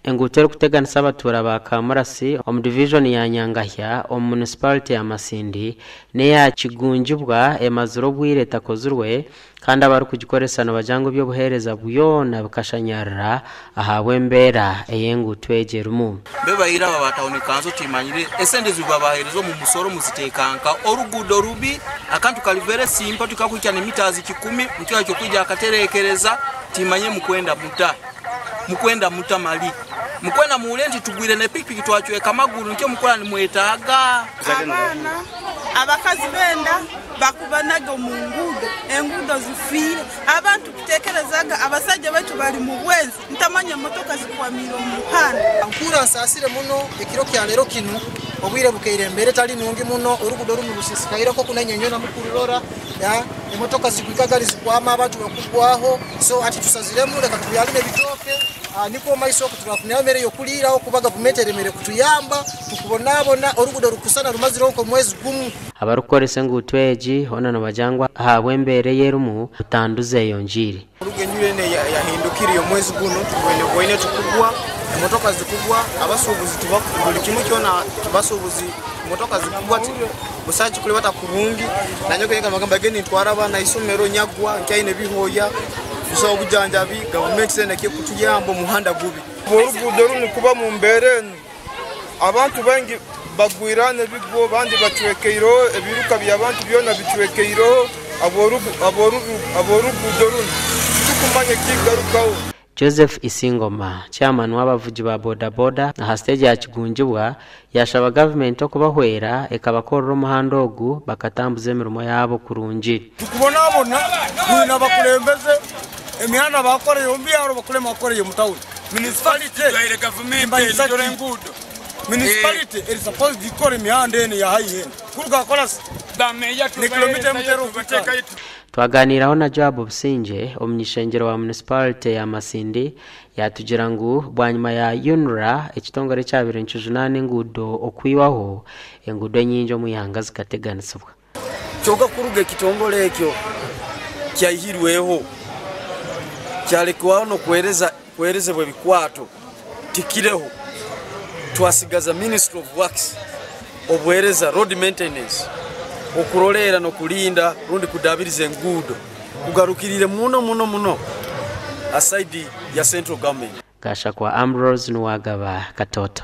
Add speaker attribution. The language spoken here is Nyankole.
Speaker 1: Enguuto erikuteganisa abatuura ba Kamurasi omu divijoni ya Nyangahya omu munisiparite ya Masindi n'eya Kigungibwa emazire obwire etakozirwe kandi abarikugikoresa nibagira ngu eby'obuheereza byona bikashanyarara ahabw'embeera ei enguuto egi erimu.
Speaker 2: Mbe baira aba ba tawuni kanso timanyire esente zibabahereza omu musoro muziteeka nka? Oruguudo rubi, akantu kari very simple tikakuhikya ni mitazi kikumi nikyo kyokwija akaterekereza timanye mukwenda muta? Mukwenda muta mali? Mukwenda muhurire nti tugwire ne pikipiki twacweka amaguru nikyo mukora nimwetaaga?
Speaker 3: Abaana, abakazi b'enda bakubanaga omu nguudo, enguudo zifiire. Abantu tutekerezaga abasaija baitu bari mu bwenzi, ntamanya emotoka zikwamiire omu muhanda.
Speaker 4: Nkuhurra nsaasire muno ekiro kya leero kinu, obwire bukaire embeera etali nungi muno, oruguudo runu rusisikaire nk'oku nainywe inywena mukururora, emotoka zikuhikaga nizikwama abantu bakugwaho, so hati tusaziremu leka tubyalime ebitooke nikwo omu maiso oku turafuniraho emere y'okuliiraho kuba gavumenti eremere kutuyamba, tukubonabona, oruguudo rukusana rumazireho nk'omwezi gumu.
Speaker 1: Abarikukoresa enguuto egi hoona nibagira ngu ahabw'embeera ei erimu, butandu zeyongyeire.
Speaker 5: Kuruga enjura enu eyahindukire omwezi gunu tubwine bwoine tukugwa, emotoka zikugwa, abasuubuzi buli kimu kyona abasuubuzi emotoka zikugwa busaho ekikulibata kurungi. Nanye nka nyowe nintwara abaana ahaisomero nyagwa nkyaine ebihooya, busaho obujanjabi, gavumenti zeena ekikutuyamba omuhanda gubi.
Speaker 6: Oruguudo runu kuba omu mbeera enu Abantu baingi bagwirane ebigwo, abandi bacwekeireho, ebiruka by'abantu byona bicwekeireho ahabw'oruguudo runu. Titukumanya ekigarukaho.
Speaker 1: Joseph Isingoma, Chairman w'abavugi ba boda boda aha siteegi ya Kigungibwa yaashaba gavumenti okubahwera ekabakorera omuhanda ogu bakatambuza emirimo yaabo kurungi.
Speaker 6: Tukubonabona twine abakulembeze emihanda bakoreyo omu byaro bakulema kukoreyo omu tawuni. Municipality nimanyisa ki? Municipality eri supposed kukora emihanda enu eya haihi enu kuruga aha korasi ni kilomita emwe terikuhika.
Speaker 1: Twaganiiraho na Joab Busingye, omuny'ishengyero wa munisiparite ya Masindi, yaatugira ngu bwanyima ya UNRA, ekitongore ekyabaire nikijunaana enguudo okwihwaho, enguudo enyingi omu ihanga zikateganisibwa.
Speaker 5: Kyonka kuruga ekitongore ekyo kyaihirweho, kyalekwaho n'okuheerezebwa ebikwato tikireho, twasigaza Ministry of Works obuheereza Road Maintenance okuroleera n'okulinda rundi kudaabiriza enguudo kugarukiriire muno muno muno ha sayidi ya Central Government.
Speaker 1: Gashakwa Ambrose Nuwagaba, Katoto.